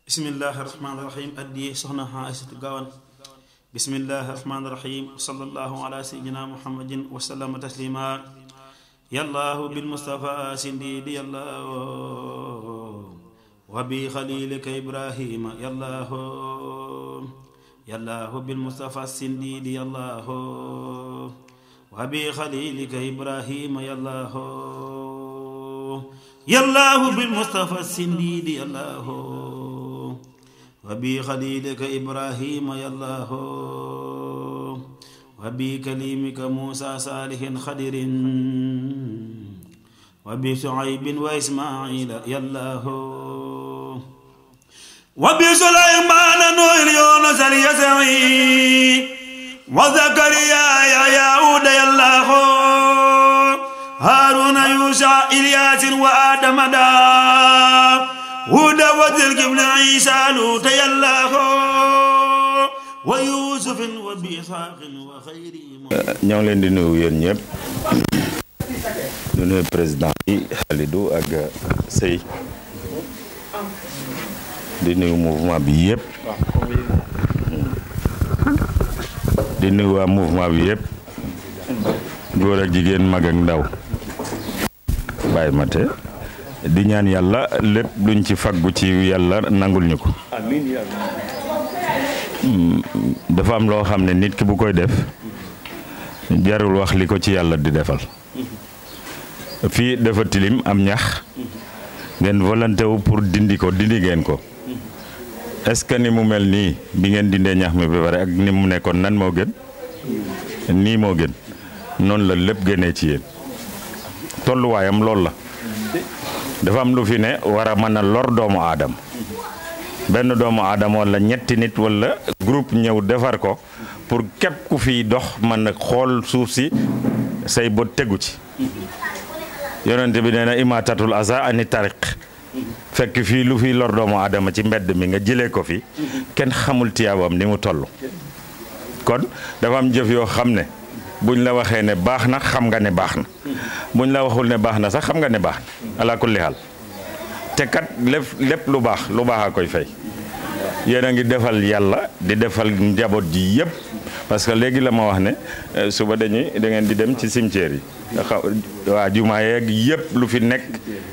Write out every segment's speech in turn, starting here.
bismillahi rahmaani rahim addi soxna Aysatu Gawane bismillahi rahmaani rahim sallallahu ala sayyidina muhammadin wa sallama taslima yallahu bil mustafa sindidi yallahu wa bi khalilika ibrahima yallahu bil mustafa sindidi yallahu wa bi khalilika ibrahima yallahu bil mustafa sindidi yallahu وبي خليلك إبراهيم يا الله وبي كليمك موسى صالح خضر وبي شعيب وإسماعيل يا الله وبي سليمان نوح يونس اليسعي وزكريا يا هود يا الله هارون يوشع إلياس وآدم هدى وذلك ابن عيسى لوط يالله ويوسف وبإسحاق وخيرهم. ñoo ngi leen di nuyu yéen ñëpp di nuyu président bi Khalidou ak Sey di nuyu mouvement bi yëpp di nuyu waa mouvement bi yëpp góor ak jigéen mag ak ndaw bàyyi ma te di ñaan yàlla lépp luñ ci faggu ci yàlla nangul ñu ko dafa am loo xam ne nit ki bu koy def jarul wax li ko ci yàlla di defal fii dafa tilim am ñax ngeen volonté wu pour dindi ngeen ko est-ce que ni mu mel nii bi ngeen dindee ñax mi ba pare ak ni mu nekkoon nan moo gën nii moo gën noonu la lépp gënee ci yéen tolluwaayam loolu la dafa am lu fi ne war a mën a lor doomu aadama benn doomu aadama wala ñetti nit wala groupe ñëw defar ko pour képp ku fiy dox mën a xool suuf si say bët tegu ci yonente bi nee na imatatul aza ani tariq fekk fii lu fiy lor doomu aadama ci mbedd mi nga jëlee ko fi kenn xamul tiyaabam ni mu toll kon dafa am jëf yoo xam ne buñ la waxee ne baax na xam nga ne baax na buñ la waxul ne baax na sax xam nga ne baax na ala kulli xaal te kat lépp lu baax a koy fay yéen a ngi defal yàlla di defal njaboot ji yëpp parce que léegi la ma wax ne suba da ngeen di dem ci cimetière yi waa jumaa yeeg yëpp lu fi nekk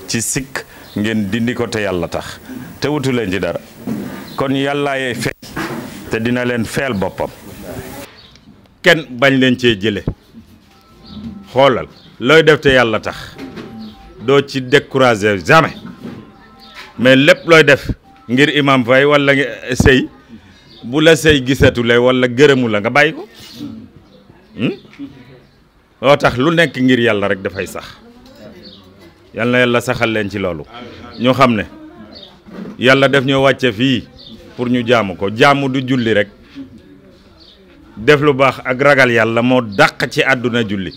ci sikk ngeen dindi ko te yàlla tax te wutu leen ci dara kon yàllaay fay te dina leen feel boppam kenn bañ leen cee jële xoolal looy def te yàlla tax doo ci décourager jamais mais lépp looy def ngir imam fay wala sëy bu la sëy gisatule wala gërëmu la nga bàyyi ko loo tax lu nekk ngir yàlla rek dafay sax yal na yàlla saxal leen ci loolu ñoo xam ne yàlla def ñoo wàcce fii pour ñu jaamu ko jaamu du julli rek def lu baax ak ragal yàlla moo dàq ci àdduna julli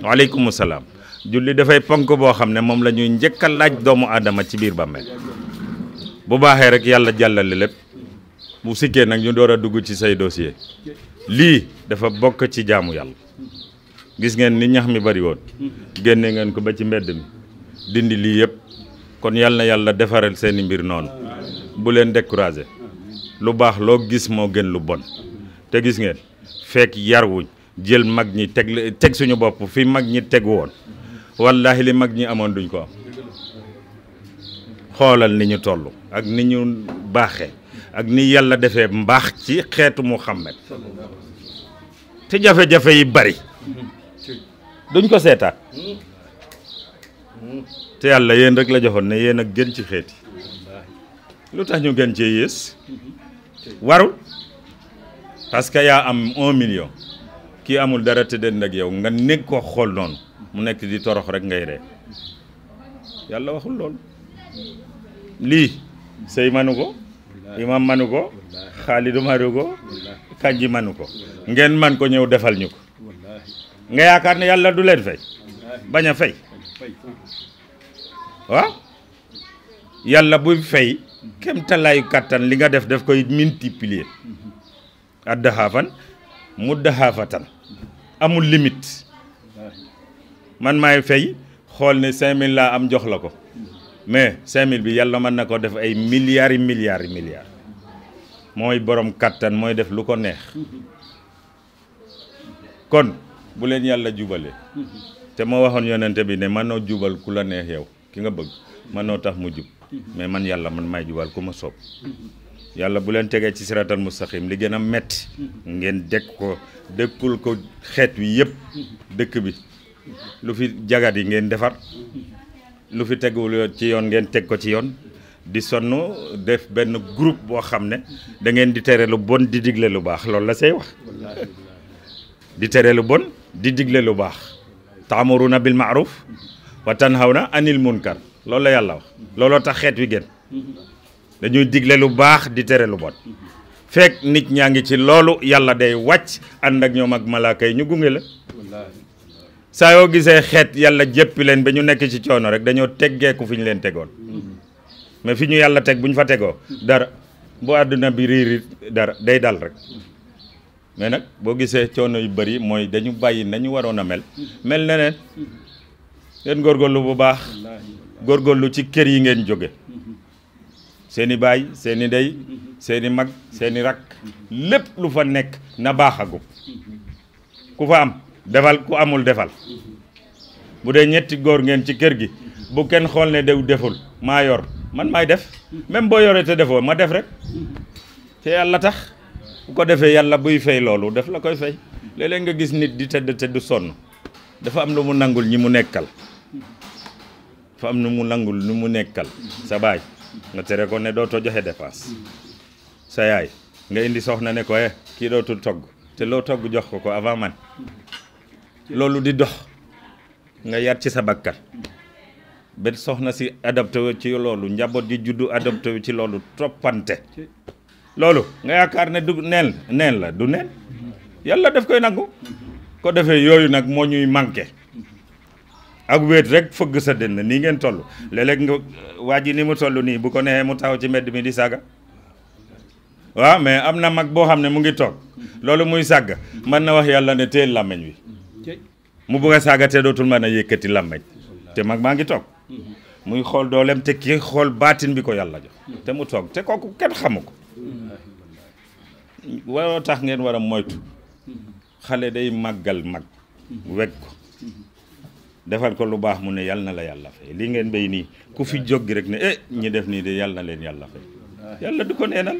waaleykum salaam julli dafay ponk boo xam ne moom la ñuy njëkk a laaj doomu aadama ci biir bàmmeel bu baaxee rek yàlla jàllale lépp bu sikkee nag ñu door a dugg ci say dossier lii dafa bokk ci jaamu yàlla gis ngeen ni ñax mi bari woon génne ngeen ko ba ci mbedd mi dindi lii yëpp kon yàlla na yàlla defaral seeni mbir noonu bu leen décourager lu baax loo gis moo gën lu bon te gis ngeen fekk yar wuñ jël mag ñi teg suñu bopp fi mag ñi tegu woon wallahi li mag ñi amoon duñ ko am xoolal ni ñu toll ak ni ñu baaxee ak ni yàlla defee mbaax ci xeetu Muhammad te jafe-jafe yi bari duñ ko seetaat te yàlla yéen rek la joxoon ne yéen a gën ci xeeti lu tax ñu gën cee yées warul parce que yaa am 1 million kii amul dara te den ak yow nga nekk ko xool noonu mu nekk di torox rek ngay ree yàlla waxul loolu lii sëy manu ko imam manu ko Xaalidu manu ko Kanji manu ko ngeen man ko ñëw defal ñu ko nga yaakaar ne yàlla du leen fay bañ a fay waaw yàlla buy fay kem talaayu kàttan li nga def koy multiplier addaxaafan mu daxaafatan amul limite man maay fay xool ne 5000 laa am jox la ko mais 5000 bi yàlla mën na ko def ay milliards mooy borom kàttan mooy def lu ko neex kon bu leen yàlla jubale te moo waxoon yonente bi ne mënoo jubal ku la neex yow ki nga bëgg mënoo tax mu jub mais man yàlla man may jubal ku ma soob yàlla bu leen tegee ci siratal mustaqim li gën a metti ngeen dëkkul ko xeet wi yëpp dëkk bi lu fi jagat yi ngeen defar lu fi tegul ci yoon ngeen teg ko ci yoon di sonn def benn groupe boo xam ne da ngeen di tere lu bon di digle lu baax loolu la say wax di tere lu bon di digle lu baax taamuruna bil ma'ruf wa tanhawna anil munkar loolu la yàlla wax looloo tax xeet wi gën dañuy digle lu baax di tere lu bon fekk nit ñaa ngi ci loolu yàlla day wàcc ànd ak ñoom ak malaaka yi ñu gunge la saa yoo gisee xeet yàlla jéppi leen ba ñu nekk ci coono rek dañoo teggeeku fi ñu leen tegoon mais fi ñu yàlla teg bu ñu fa tegoo dara bu àdduna bi riiri dara day dal rek mais nag boo gisee coono yu bëri mooy dañu bàyyi nañu waroon a mel neneen ngeen góorgóorlu bu baax góorgóorlu ci kër yi ngeen jóge seeni baay seeni ndey seeni mag seeni rakk lépp lu fa nekk na baaxagu ku fa am defal ku amul defal bu dee ñetti góor ngeen ci kër gi bu kenn xool ne dew deful maa yor man maay def même boo yoree te defoo ma def rek te yàlla tax bu ko defee yàlla buy fay loolu def la koy fay léeg-léeg nga gis nit di tëdd te du sonn dafa am lu mu nangul ñi mu nekkal dafa am lu mu nangul ni mu nekkal sa baay nga tere ko ne dootoo joxe dépense sa yaay nga indi soxna ne ko kii dootul togg te loo togg jox ko avant man loolu di dox nga yar ci sa bakkan ba soxna si adopté wu ci loolu njaboot gi juddu adopté wu ci loolu toppante loolu nga yaakaar ne du neen la du neen yàlla daf koy nangu ko defee yooyu nag moo ñuy manqué ak wéet rek fëgg sa dënn nii ngeen toll léeg-léeg nga waa ji ni mu toll nii bu ko neexee mu taxaw ci mbedd mi di saaga waaw mais am na mag boo xam ne mu ngi toog loolu muy sàgg mën na wax yàlla ne teel làmmeñ wi mu bëgg a saaga te dootul mën a yëkkati làmmeñ te mag maa ngi toog muy xool dooleem te kii xool baatin bi ko yàlla jox te mu toog te kooku kenn xamu ko waroo tax ngeen war a moytu xale day màggal mag wekk ko defal ko lu baax mu ne yàlla na la yàlla fay lii ngeen béy nii ku fi jóg rek ne ñi def nii de yàlla na leen yàlla fay yàlla du ko neenal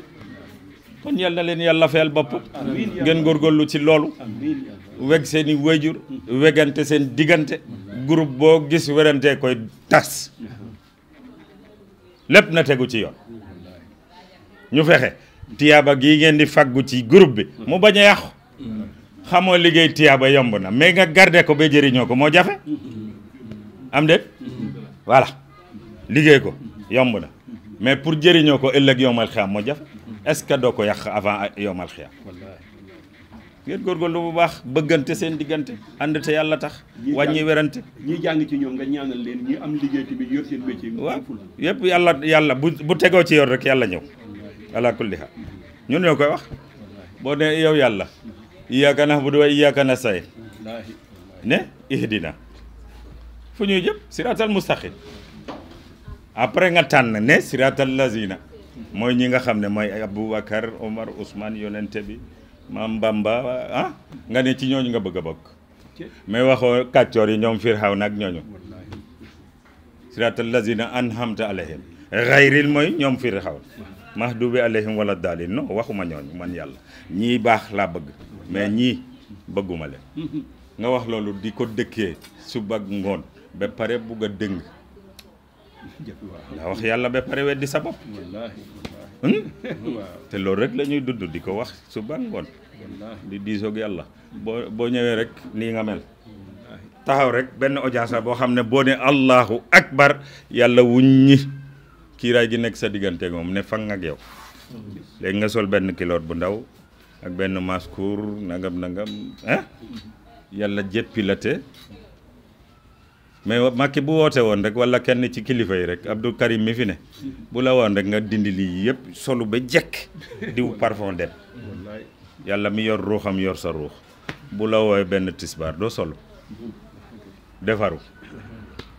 kon yàlla na leen yàlla fayal bopp ngeen góorgóorlu ci loolu weg seen i wayjur wegante seen diggante groupe boo gis werante koy tas lépp na tegu ci yoon ñu fexe tiyaaba gii ngeen di faggu ci groupe bi mu bañ a yàqu xamoo liggéey tiyaaba yomb na mais nga garder ko ba jëriñoo ko moo jafe am déet voilà liggéey ko yomb na mais pour jëriñoo ko ëllëg yomal xiyam moo jafe est-ce que doo ko yàq avant yomal xiyam ngeen góorgóorlu bu baax bëggante seen diggante ànd te yàlla tax wàññi werante ñi jàng ci ñoom nga ñaanal leen ñi am liggéey tamit yor seen métier waaw yëpp yàlla bu tegoo ci yor rek yàlla ñëw ala kulli haal ñun ñoo koy wax boo ne yow yàlla iyyaka na'budu wa iyyaka nasta'iin ne ihdina fu ñuy jëm siratal mustaqim après nga tànn ne siratal lazina mooy ñi nga xam ne mooy Aboubacar Omar Ousmane yonente bi Maam Bamba nga ne ci ñooñu nga bëgg a bokk mais waxoo kàccoor yi ñoom Firawna ak ñooñu siratal lazina an'amta alayhim ghayril mooy ñoom Firawna mahdubi alayhim wala daalin non waxuma ñooñu man yàlla ñii baax laa bëgg mais ñii bëgguma leen nga wax loolu di ko dëkkee suba ak ngoon ba pare bugg a dëng nga wax yàlla ba pare weddi sa bopp te loolu rek la ñuy dudd di ko wax suba ak ngoon di diisoog yàlla boo ñëwee rek nii nga mel taxaw rek benn audience boo xam ne boo ne allahu akbar yàlla wuññi kiiraay gi nekk sa diggante moom ne fang ak yow léegi nga sol benn kiloot bu ndaw ak benn mascour nangam yàlla jéppi la te mais Macky bu woote woon rek wala kenn ci kilifa yi rek Abdou Karim mi fi ne bu la woon rek nga dindi lii yëpp solu ba jekk diw parfum dem yàlla mi yor ruuxam yor sa ruux bu la woowee benn tisbaar doo solu defaru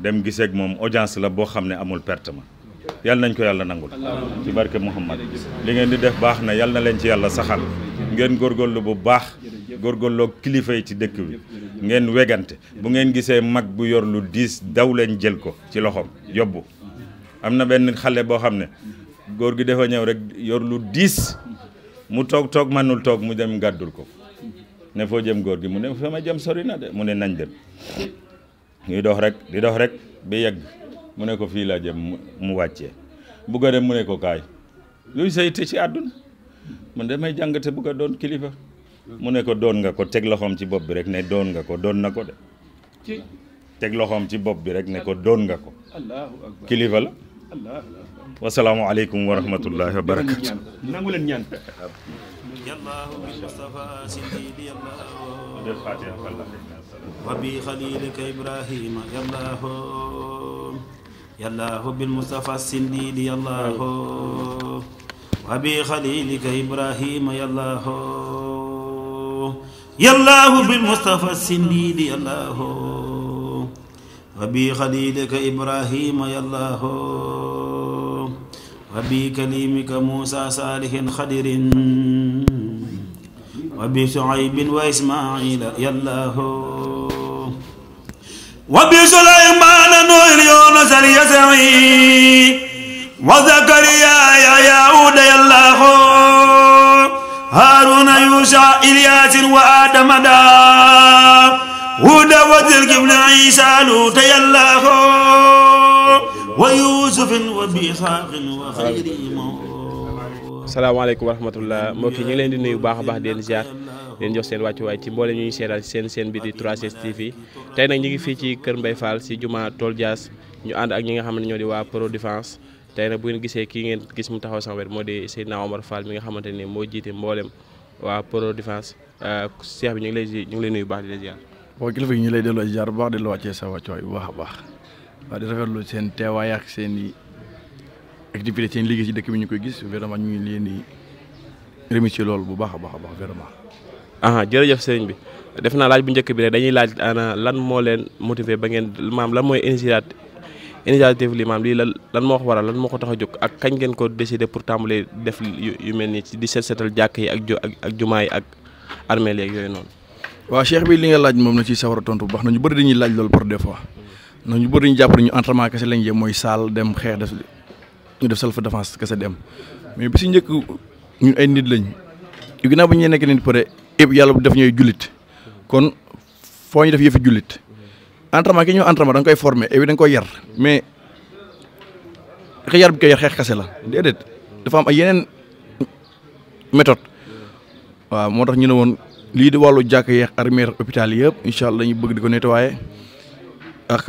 dem giseeg moom audience la boo xam ne amul pertement yàlla nañ ko yàlla nangul ci barke Muhammad li ngeen di def baax na yàlla na leen ci yàlla saxal ngeen góorgóorlu bu baax góorgóorloo kilifa yi ci dëkk bi ngeen wegante bu ngeen gisee mag bu yor lu diis daw leen jël ko ci loxoom yóbbu am na benn xale boo xam ne góor gi dafa ñëw rek yor lu diis mu toog mënul toog mu dem gàddul ko ne foo jëm góor gi mu ne fa ma jëm sori na de mu ne nañ dem ñuy dox rek ba yegg mu ne ko fii laa jëm mu wàccee bugg a dem mu ne ko kaay luy sayte ci àdduna man damay jàngate bugg a doon kilifa mu ne ko doon nga ko teg loxoom ci bopp bi rek ne doon nga ko doon na ko de teg loxoom ci bopp bi rek ne ko doon nga ko kilifa la wasalaamu aleykum wa rahmatullahi wa barakatu nangu leen ñaan yallahu bil mustafa sindidi wa bi khalilika ibrahima yallahu bil mustafa sindidi yallahu wa bi khalilika ibrahima yallahu bil mustafa sindidi yallahu wa bi khalilika ibrahima yallahu wa bi kalimika musa salihin khadirin wa bi shuaybin wa ismaila yallahu wa bi sulaymana nuhin yunus al-yas'i wa zakariya ya uda yallahu haruna yusha ilyas wa adam da huda wa dhil isa lut yallahu wa yusuf wa bi ishaq wa khayri salaamaaleykum wa rahmatullah mbokk yi ñu ngi leen di nuyu baax a baax di leen ziar leen jox seen wàccuwaay ci mboolem ñu seetal seen bi di 3S TV tey nag ñu ngi fii ci Kër Mbaye Fall si juma Tol Dias ñu ànd ak ñi nga xam ne ñoo di waa Pro Défense tey nag bu ngeen gisee kii ngeen gis mu taxaw sama wet moo di Seydina Omar Fall mi nga xamante ni moo jiite mboolem waa Pro Défense Cheikh bi ñu ngi lay nuyu baax di leen ziar. waaw kilifa yi ñu lay delloo ziar bu baax di la wàccee sa wàccuwaay bu baax a baax waaw di rafetlu seen teewaay ak seen i activité seen liggéey ci dëkk bi ñu koy gis vraiment ñu ngi leen di remercier loolu bu baax a baax vraiment. jërëjëf sëriñ bi def naa laaj bu njëkk bi rek dañuy laaj ana lan moo leen motiver ba ngeen maam lan mooy initiative li maam lii lan moo ko waral lan moo ko tax a jóg ak kañ ngeen ko décider pour tàmbalee def yu mel nii di seetal jàkk yi ak jumaa yi ak armeel yeeg yooyu noonu. waaw Cheikh bi li nga laaj moom na ci sawar a tontu bu baax na ñu bëri dañuy laaj loolu par des fois na ñu bëri dañuy jàpp ñu entraînement kese lañ jëm mooy saal dem xeex def ñu def self défense kese dem mais bi si njëkk ñun ay nit lañ yu ginnaaw ba ñu nekk nit pare yëpp yàlla bu def ñooy jullit kon foo ñu def yëfi jullit entraînement ki ñëw entraînement da nga koy former et da nga koy yar mais yar bi koy yar xeex kese la déedéet dafa am ay yeneen méthode waaw moo tax ñu ne woon lii di wàllu jàkk yeex armée hôpital yi yëpp incha allah dañuy bëgg di ko nettoyer ak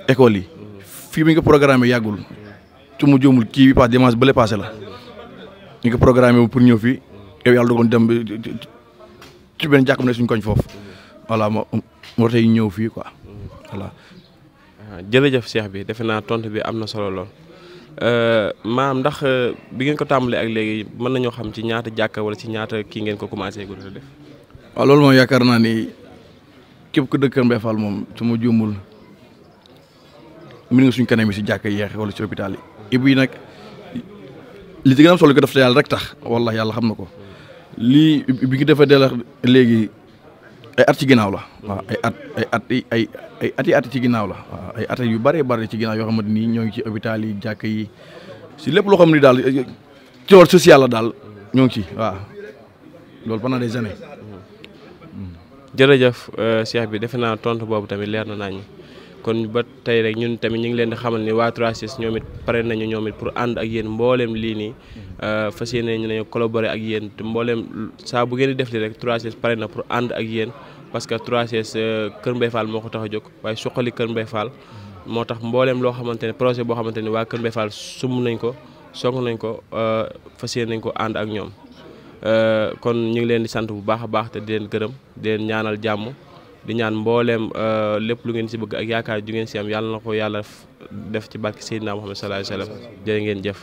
école yi fii bi nga programme yàggul su mu jóomul kii bi passe dimanche bële passé la ñu ko programme pour ñëw fii yow yàlla dogoon dem ci benn jàkk ne suñ koñ foofu voilà moo tey ñëw fii quoi voilà. jërëjëf Cheikh bi defe naa tontu bi am na solo lool maam ndax bi ngeen ko tàmbalee ak léegi mën nañoo xam ci ñaata jàkka wala ci ñaata kii ngeen ko commencé gu def. waaw loolu moom yaakaar naa ni képp ku dëkk Kër Mbaye Fall moom su ma juumul mën nga suñ kanam yi si jàkka yeex wala si hôpital yi. ibu yi nag li ci gën a am solo ko def te yàlla rek tax wallahi yàlla xam na ko lii bi ngi defee dell léegi ay at ci ginnaaw la waaw ay at ci ginnaaw la waaw ay at yu bëree bëri ci ginnaaw yoo xamante ni ñoo ngi ci hôpital yi jàkk yi si lépp loo xam ni daal ci wàllu social la daal ñoo ngi ci waaw loolu pendant des années. jërëjëf Cheikh bi defe naa tontu boobu tamit leer na nañu kon ba tey rek ñun tamit ñu ngi leen di xamal ni waa 3S ñoom it pare nañu ñoom it pour ànd ak yéen mbooleem lii nii fas yéene ñu nañu collaborer ak yéen te mbooleem saa bu ngeen di def li rek 3S pare na pour ànd ak yéen parce que 3S Kër Mbaye Fall moo ko tax a jóg waaye suqali Kër Mbaye Fall moo tax mbooleem loo xamante ne projet boo xamante ni waa Kër Mbaye Fall sumb nañ ko song nañ ko fas yéene nañ ko ànd ak ñoom kon ñu ngi leen di sant bu baax a baax te di leen gërëm di leen ñaanal jàmm di ñaan mbooleem lépp lu ngeen si bëgg ak yaakaar ju ngeen si am yàlla na ko yàlla def ci barke Seydina Muhammad sallallahu alayhi wa sallam jërë ngeen jëf